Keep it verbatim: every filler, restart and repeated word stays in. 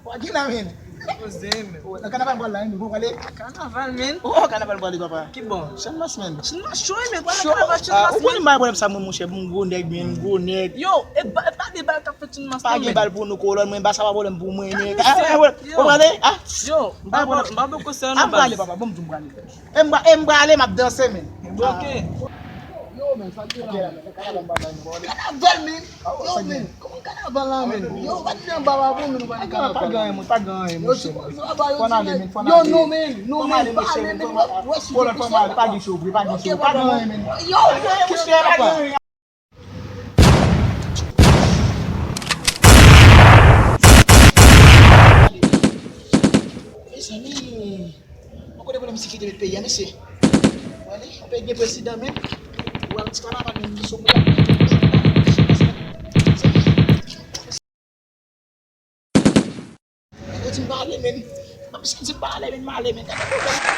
Wa gen la, men. Poze, men. Oh, nan kanaval m pral la, men. Bon, prale. Kanaval, men. Oh, kanaval prale, papa. Ki bon? Channmas, men. Channmas cho, men. Prale kanaval Channmas, men. Ou konn m pa pwòblèm sa, mwen, monchè. M gwo nèg, men. M gwo nèg. Yo, e pa de bal k ap fèt Channmas, non, men. Pa gen bal pou nou, kolòn. Mwen, ba sa pa pwòblèm pou mwen, men. Ou prale? Ah. Yo, m pa pwòblèm, m pa poko sè, non, baz. M prale, papa. Bon, m di m prale. E m prale, m ap danse, men. Ok. Yo, men, sa ki la, men. Kanaval, men. Yo, men, kòman kanaval la, men? Yo, pa t gen anba la pou moun, pa gen kanaval. Pa gen anyen, pa gen anyen, monchè. Fò n ale, men, fò n ale. Yo, non, men, non, men, pa ale, men. Fò n ale, pa gen cho vre, pa gen cho, pa gen anyen, men. Yo, monchè, pa gen anyen. Mezanmi. Mwen kote pou lè misye kite met peyi a, mesye. Wè li, yon peyi gen prezidan menm. Ou wè yon ti kanaval menm ki sou moun. Yo di m pa ale menm. Mwen santi m pa ale menm, m ale menm. Gade pwoblèm.